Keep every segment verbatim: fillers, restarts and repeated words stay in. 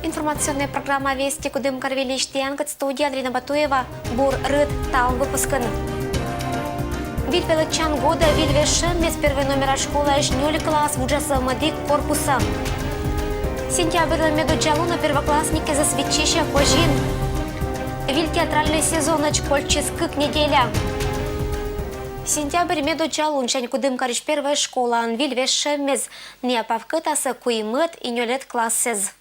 Информационная программа «Вести» Кудымкар выльысь тіянкӧд, студияын Рина Батуева. Бур рыт талун выпускын. Выль велӧдчан годӧ выль вежсьӧммӧс первой номера школаысь нёль класс вуджасӧ мӧдік корпусӧ. Сентябрьлӧн медоддза лунӧ первоклассникъясӧс виччысьӧ козин. Выль театральнӧй сезонӧдз кольччис кык неделя. Сентябрь медоддза лунсянь Кудымкарысь первой школаын выль вежсьӧммӧс. Найӧ павкӧтасӧ куимӧд и нёльӧд классъясӧс.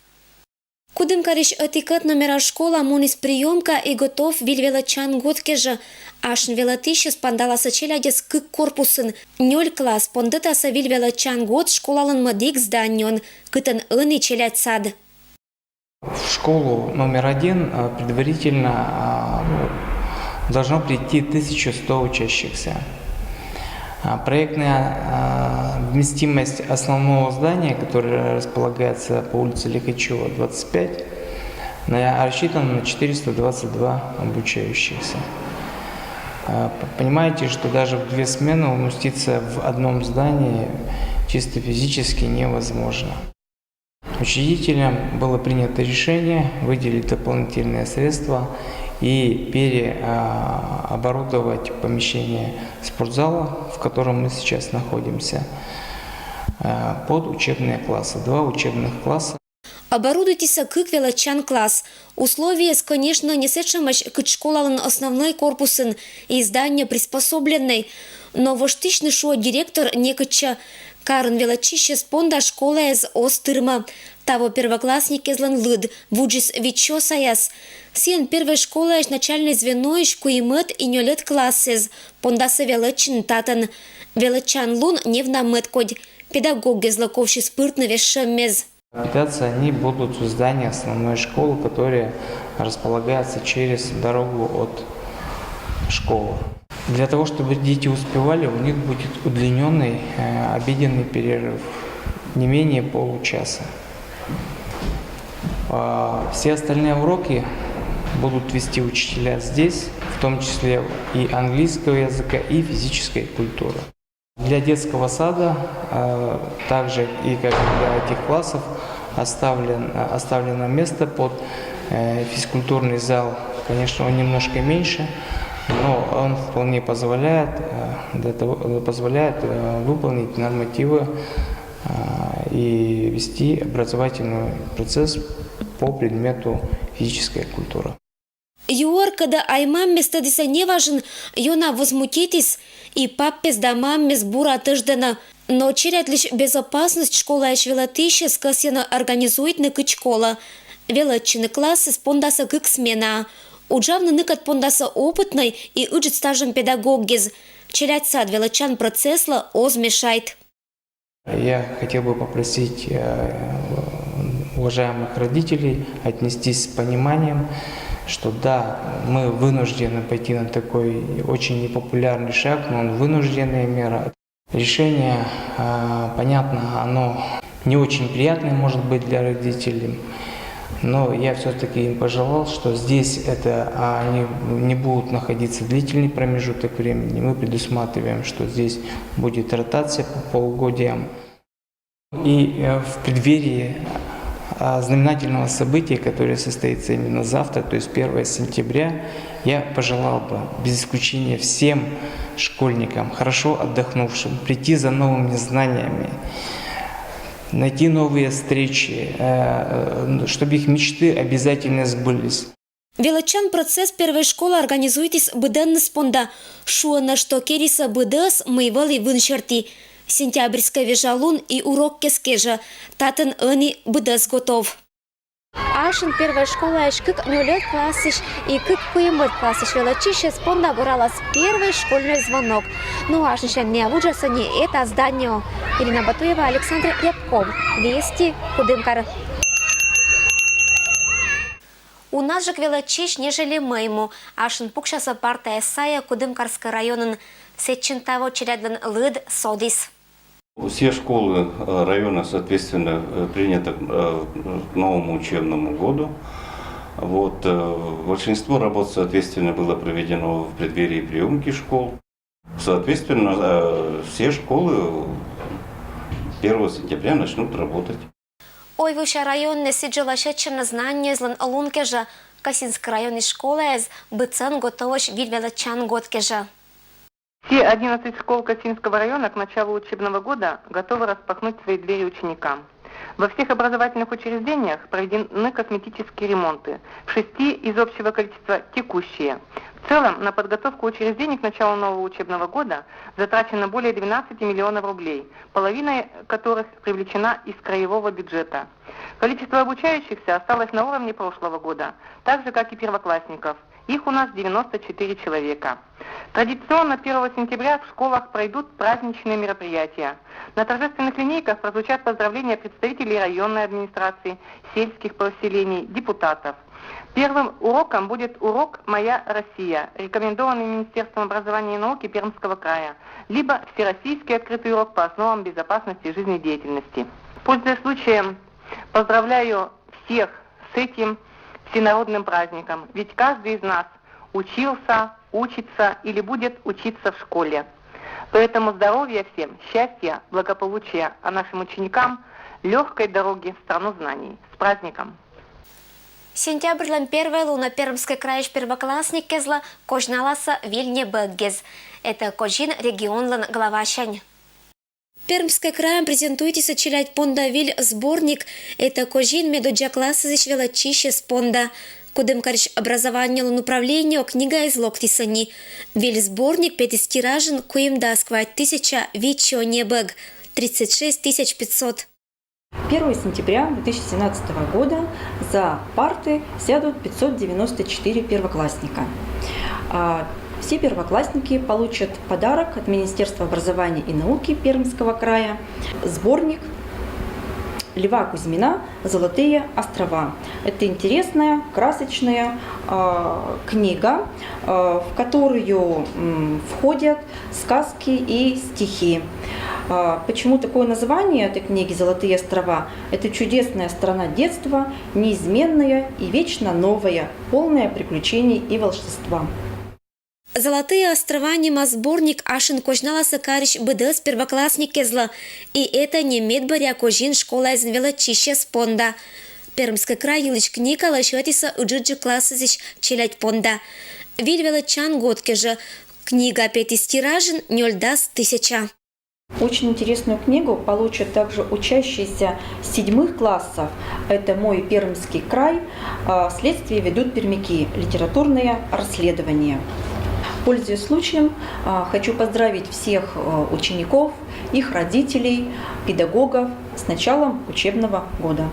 Кудымкарысь ӧтикӧд номера школа муніс приёмка и готов выль велӧдчан год кежӧ. Ашын велӧдысьяс пондаласӧ челядьӧс кык корпусын. Нёль класс пондӧтасӧ выль велӧдчан год школалӧн мӧдік зданиеын, кытӧн ӧні челядь сад. В школу номер один, а, предварительно, а, ну, должно прийти тысяча сто учащихся. А, проектная, а, вместимость основного здания, которое располагается по улице Лихачёва, двадцать пять, на-, рассчитана на четыреста двадцать два обучающихся. А, п-, понимаете, что даже в две смены уместиться в одном здании чисто физически невозможно. Учредителям было принято решение выделить дополнительные средства и переоборудовать помещение спортзала, в котором мы сейчас находимся, э, под учебные классы, два учебных класса. Оборудуйтісӧ кык велӧдчан класс. Условиеыс, конечно, не сэтшӧмӧсь, кыдз школалӧн основнӧй корпусын, и здание приспособленнӧй. Но воштысьны, шуӧ директор, некытчӧ. Карын велӧдчысьяс понда школаыс оз тырмы. Таво первоклассникъяслӧн лыд вуджис вит сё саяс. Сійӧн первой школаысь начальнӧй звеноысь куимӧд и нёльӧд классъяс пондасӧ велӧдчыны татӧн. Велӧдчан лун невна мӧд кодь. Педагогъяслы ковсис пыртны вежсьӧммӧс. Питаться они будут в здании основной школы, которая располагается через дорогу от школы. Для того, чтобы дети успевали, у них будет удлиненный, э, обеденный перерыв, не менее получаса. А все остальные уроки будут вести учителя здесь, в том числе и английского языка, и физической культуры. Для детского сада, э, также и как и для этих классов, оставлен, э, оставлено место под, э, физкультурный зал. Конечно, он немножко меньше, но он вполне позволяет, э, для того, э, позволяет, э, выполнить нормативы, э, и вести образовательный процесс по предмету физическая культура. Юӧркӧдӧ аймам местӧдісӧ неважын, ёна возмутитіс, и паппез да маммез бура тӧждӧны. Но челядьлысь безопасность школаысь велӧдысьяс кӧсйӧны организуйтны кыдз колӧ. Велӧдчыны классыс пондасӧ кык смена. Уджавны ныкӧд пондасӧ опытнӧй и ыджыд стажӧн педагогъяс. Челядь сад велӧдчан процесслы оз мешайт. Я хотел бы попросить, э, уважаемых родителей отнестись с пониманием, что да, мы вынуждены пойти на такой очень непопулярный шаг, но он вынужденная мера. Решение, э, понятно, оно не очень приятное может быть для родителей, но я все-таки им пожелал, что здесь это, а, они не будут находиться длительный промежуток времени. Мы предусматриваем, что здесь будет ротация по полугодиям. И, э, в преддверии, а, знаменательного события, которое состоится именно завтра, то есть первого сентября, я пожелал бы без исключения всем школьникам, хорошо отдохнувшим, прийти за новыми знаниями, найти новые встречи, э, э, чтобы их мечты обязательно сбылись. Велӧдчан процесс первой школаын организуйтіс быдӧнныс понда. Шуӧны, что керисӧ быдӧс, мый вӧлі вын серти. Сентябрьскӧй вежалун и урокъяс кежӧ. Татӧн ӧні быдӧс готов. Ашын первой школаысь кык нёльӧд классысь и кык куимӧд классысь велӧдчысьяс понда горалас первой школьнӧй звонок. Но ашын сійӧн найӧ вуджасӧ нин эта зданиеӧ. Ирина Батуева, Александр Рябков. Вести, Кудымкар. Унажык велӧдчысь нежели мӧйму. Ашын пуксясӧ партаяс сайӧ Кудымкарскӧй районын. Сэтчӧ таво челядьлӧн лыд содіс. Все школы, э, района, соответственно, э, приняты, э, к новому учебному году. Вот, э, большинство работ, соответственно, было проведено в преддверии приемки школ. Соответственно, э, все школы первого сентября начнут работать. Ойвылся районын сідз жӧ лӧсьӧдчӧны знаниеезлӧн лун кежӧ. Косинскӧй районысь школаяс быдсӧн готовӧсь виль велӧдчан год кежӧ. Все одиннадцать школ Косинского района к началу учебного года готовы распахнуть свои двери ученикам. Во всех образовательных учреждениях проведены косметические ремонты. В шести из общего количества текущие. В целом на подготовку учреждений к началу нового учебного года затрачено более двенадцати миллионов рублей, половина которых привлечена из краевого бюджета. Количество обучающихся осталось на уровне прошлого года, так же, как и первоклассников. Их у нас девяносто четыре человека. Традиционно первого сентября в школах пройдут праздничные мероприятия. На торжественных линейках прозвучат поздравления представителей районной администрации, сельских поселений, депутатов. Первым уроком будет урок «Моя Россия», рекомендованный Министерством образования и науки Пермского края, либо Всероссийский открытый урок по основам безопасности жизнедеятельности. Пользуясь случаем, поздравляю всех с этим всенародным праздником, ведь каждый из нас учился, учится или будет учиться в школе. Поэтому здоровья всем, счастья, благополучия, а нашим ученикам легкой дороги в страну знаний. С праздником! Сентябрьлӧн первой лунӧ Пермскӧй крайысь первоклассникъяслы козьналасӧ виль небӧггез. Этайӧ козин регионлӧн главасянь. Пермскӧй крайын презентуйтісны челядь понда виль сборник. Этайӧ козин медоддза классъясысь велӧдчысьяс понда. Кудымкарысь образованиелӧн управлениеӧ книгаэз локтісны. Виль сборник петіс тиражын куимдас квайт тысяча вит сё небӧг, тридцать шесть тысяч пятьсот. Первого сентября две тысячи семнадцатого года за парты сядут пятьсот девяносто четыре первоклассника. А все первоклассники получат подарок от Министерства образования и науки Пермского края, сборник Льва Кузьмина «Золотые острова». Это интересная, красочная а, книга, а, в которую м, входят сказки и стихи. А, Почему такое название этой книги «Золотые острова»? Это чудесная страна детства, неизменная и вечно новая, полная приключений и волшебства. «Золотые острова» нима сборник ашын козьналасӧ карысь быдӧс первоклассникезлы. И этайӧ не медбӧръя козин школаясын велӧдчысьяс понда. Пермскӧй край йылысь книга лӧсьӧдісны ыджыдджык классъясысь челядь понда. Виль велӧдчан год кежӧ книга петіс тиражын нёльдас тысяча. Очень интересную книгу получат также учащиеся седьмых классов. Это «Мой Пермский край», а, «Следствие ведут пермяки», литературное расследование. Пользуясь случаем, а, хочу поздравить всех э, учеников, их родителей, педагогов с началом учебного года.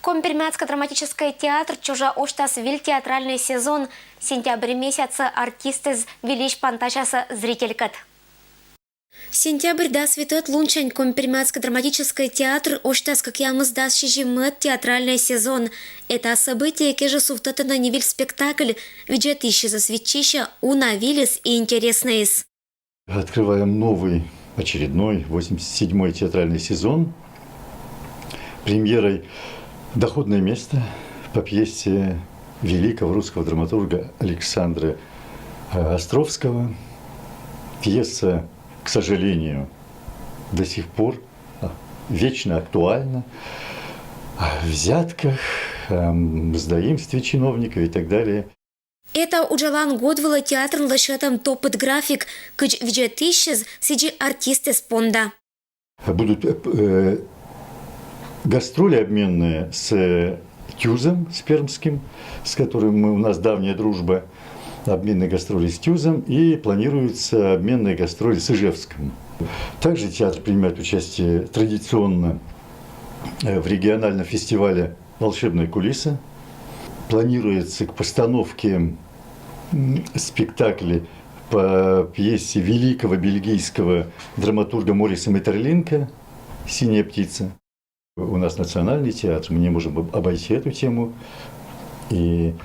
Коми-Пермяцкӧй драматическӧй театр чужа осьтас виль театральнӧй сезон. Сентябрь месяцын артистэз вильысь пантасясны зрителькӧд. Сентябрь дас витӧд лунсянь Коми-Пермяцкӧй драматическӧй театр осьтас кӧкъямысдас сизимӧд театральнӧй сезон. Этайӧ событие кежӧ сувтӧдӧны не виль спектакль, видзӧдысьясӧс виччысьӧ уна выльыс и интереснӧйыс. Открываем новый, очередной, восемьдесят седьмой театральный сезон премьерой «Доходное место» по пьесе великого русского драматурга Александра э, Островского. Пьеса, к сожалению, до сих пор а, вечно актуальна. О взятках, о мздоимстве чиновников и так далее. Этайӧ уджалан год вылӧ театрын лӧсьӧдӧм топыд график, кыдз видзӧдысьяс, сідзи артистэз понда. Будут э, гастроли обменные с Тюзом, с Пермским, с которым мы, у нас давняя дружба, обменные гастроли с Тюзом, и планируются обменные гастроли с Ижевском. Также театр принимает участие традиционно э, в региональном фестивале «Волшебная кулиса». Планируется к постановке м, спектакля по пьесе великого бельгийского драматурга Мориса Меттерлинка «Синяя птица». У нас национальный театр, мы не можем об- обойти эту тему. И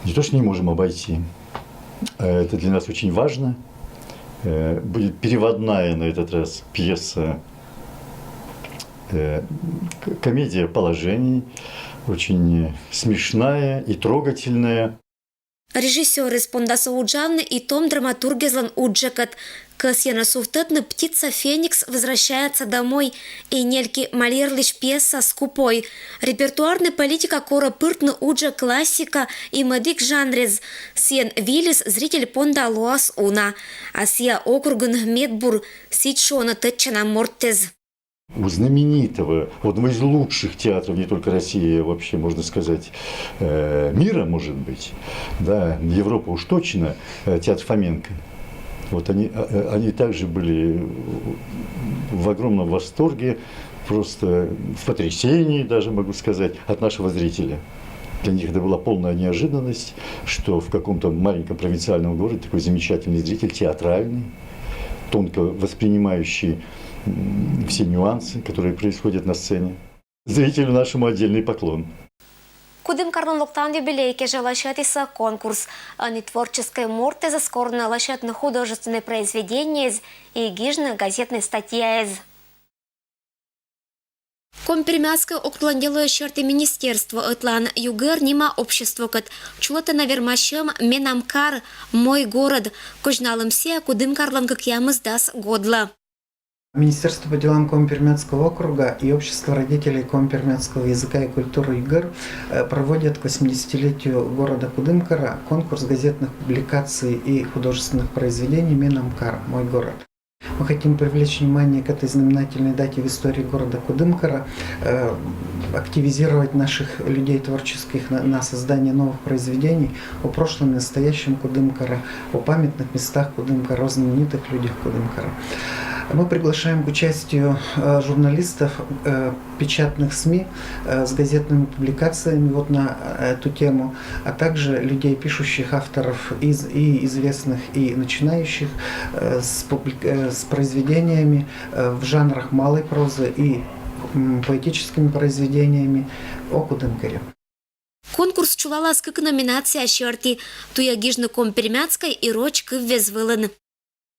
не то, что не можем обойти, а это для нас очень важно. Э, Будет переводная на этот раз пьеса, э, к- комедия положений, очень смешная и трогательная. Режиссёрыс пондас уджавны и том драматургъяслӧн уджӧкӧд. Кӧсйӧны сувтӧдны «Птица Феникс возвращается домой» и нельки Мольерлысь пьеса «Скупой». Репертуарнӧй политика корӧ пыртны уджӧ классика и мӧдик жанрез. Сійӧн вильыс зритель понда лоас уна. А сійӧ округын медбур, сідз шуӧны тӧдчана морттэз. У знаменитого, одного из лучших театров не только России, а вообще, можно сказать, э, мира, может быть, да, Европы уж точно, э, театр Фоменко. Вот они, э, они также были в огромном восторге, просто в потрясении даже, могу сказать, от нашего зрителя. Для них это была полная неожиданность, что в каком-то маленьком провинциальном городе такой замечательный зритель, театральный, тонко воспринимающий все нюансы, которые происходят на сцене. Зрителю нашему отдельный поклон. Кудымкарлӧн локтан юбилей кежлӧ лӧсьӧдісны конкурс. Ӧні творческӧй морттэзӧс корӧны лӧсьӧдны художественнӧй произведениеяс и гижны газетнӧй статьяяс. Коми-Пермяцкӧй округлӧн делояс серти министерство ӧтлаын «Югӧр» нима обществокӧд чулӧтӧны вермасьӧм «Менам кар, мой город». Козьналӧм сійӧ Кудымкарлӧн кӧкъямысдас годлы. Министерство по делам Коми-Пермяцкого округа и Общество родителей коми-пермяцкого языка и культуры «Югӧр» э, проводят к восьмидесятилетию города Кудымкара конкурс газетных публикаций и художественных произведений «Менам кар, мой город». Мы хотим привлечь внимание к этой знаменательной дате в истории города Кудымкара, э, активизировать наших людей творческих на, на создание новых произведений о прошлом и настоящем Кудымкара, о памятных местах Кудымкара, о знаменитых людях Кудымкара. Мы приглашаем к участию э, журналистов э, печатных СМИ э, с газетными публикациями вот на э, эту тему, а также людей, пишущих, авторов из, и известных, и начинающих э, с, публи- э, с произведениями э, в жанрах малой прозы и м, поэтическими произведениями о Кудымкаре. Конкурс чулалас кык номинация серти. Туйӧ гижны коми-пермяцкӧй и роч кывъяс вылын.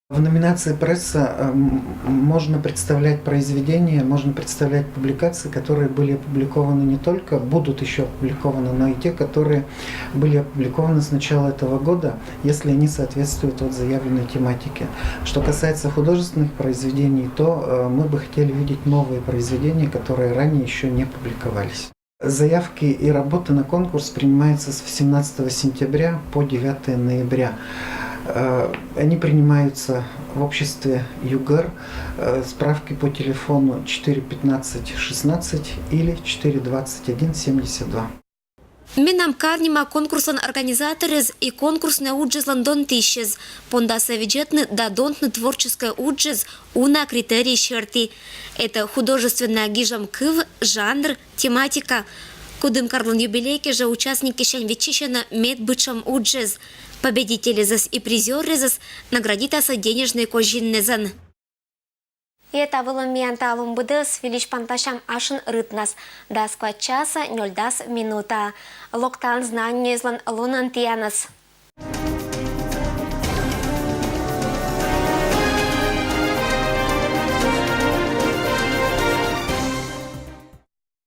В номинации «Пресса» э, м, можно представлять произведения, можно представлять публикации, которые были опубликованы не только, будут еще опубликованы, но и те, которые были опубликованы с начала этого года, если они соответствуют вот заявленной тематике. Что касается художественных произведений, то э, мы бы хотели видеть новые произведения, которые ранее еще не публиковались. Заявки и работы на конкурс принимаются с восемнадцатого сентября по девятое ноября. Э, Они принимаются в обществе «Югӧр». Э, Справки по телефону четыре пятнадцать шестнадцать или четыре двадцать один семьдесят два. «Менам кар» нима конкурслӧн организаторъяс и конкурснӧй уджъяслӧн донтысьяс. Пондасӧ видзӧдны да донтны творческӧй уджыс уна критерий серти. Это художественнӧя гижӧм кыв, жанр, тематика. Кудымкарлӧн юбилей кежлӧ участникъяссянь виччысьӧны медбытшӧм уджыс. Победительясӧс и призёръясӧс наградитасны денежнӧй козиннас. И та вылын миян талун быдӧс. Выльысь пантасям ашын рытнас дас квайт часӧ нёльдас минута. Локтан знанньӧйяслӧн лунӧн тіянӧс.